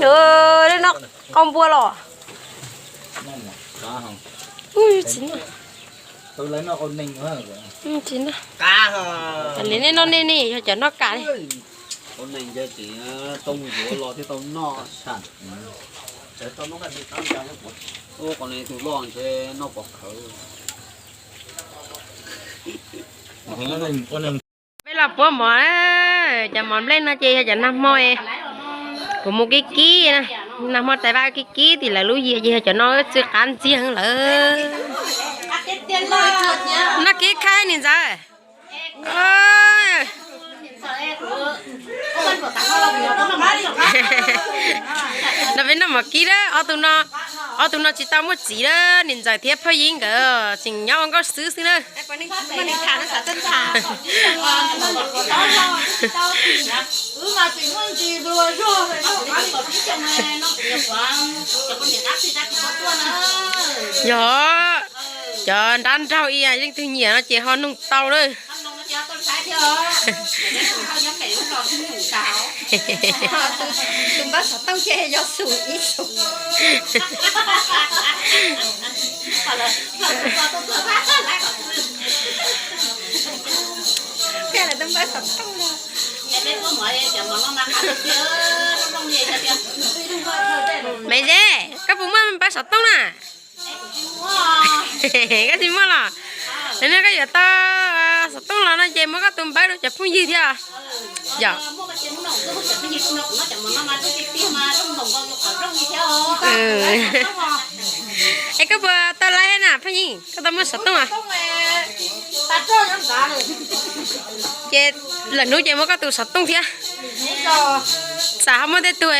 Lawv noj qau npua los? Tsis noj. Tsis noj. Li nej noj nej ne, yog cov noj kas li. Peb los puab mov, cov mov nplej no ces yog cov nag hmo kuv mus kib kib, nag hmo tais vaj kib kib tim lawv lub yias ces yog cov no txi qab ntxiag lawm. Noj kib khaib niam ntxawm. No peb noj mov kib na, ob tug no, ob tug no tsis tau muaj txiv na, niam ntxawm thiab phauj Yeeb nkawd tseem nyob ua nkauj xwb xwb na. Yog cov nrab nraug ib yam leej twg nyiam no ces ho noog tau lawm. Maiv Zeb, koj puas muaj npawb xov tooj na? Koj tsis muaj los? Nim no koj yuav tau xov tooj los no ces muab koj tus npawb rau cov phooj ywg thiab. Yog. Es koj puas tau laib na phooj ywg, koj tau muaj xov tooj a? Ces lwm hnub ces muab koj tus xov tooj thiab. Xav ho muaj tej tug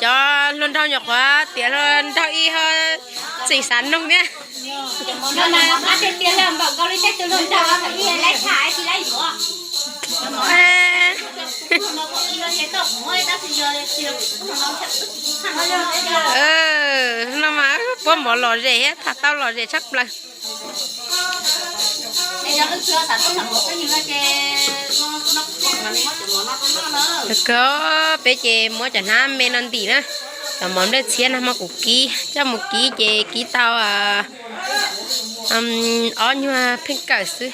cov hluas nraug nyuam qhuav tiav hluas nraug ib ho tseem xav noog thiab. No mas puab mov lom zem thiab tham tau lom zem tshaj plaws. Kawg, peb ces muab cov hnab me no ntim na, cov mov nplej txhiab no mas kuv kib coj mus kib ces kib tau ob nyuag pheej kawm xwb.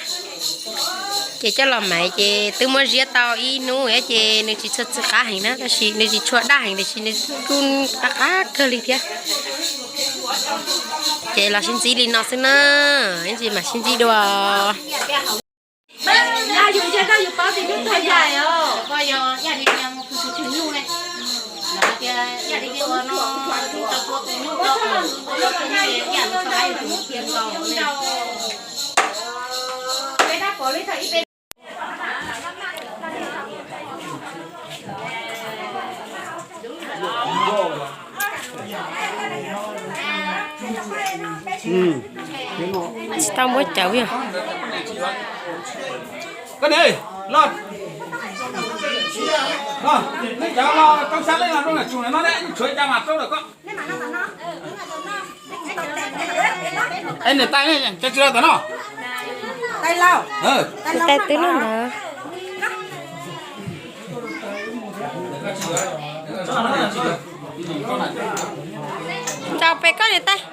Ces coj los maiv ces twb muab ziab tau ib hnub ces nws tsis tshua txi qab heev na, tab sis nws tsis tshua daj heev tiam sis nws kuj qab qab kawg li thiab. Ces los sib ntsib li no xwb na, ib ntsis mam sib ntsib dua. Tsis tau muab cawv yog. Koj niam, los, los, nej cov los rau sab lej los rau nram tsum no ne, tshuav cas mas rau lawm koj. Es niam tais ne, cov tsis los tom no. Tais twb noj ntawd. Ntaus pem koj niam tais.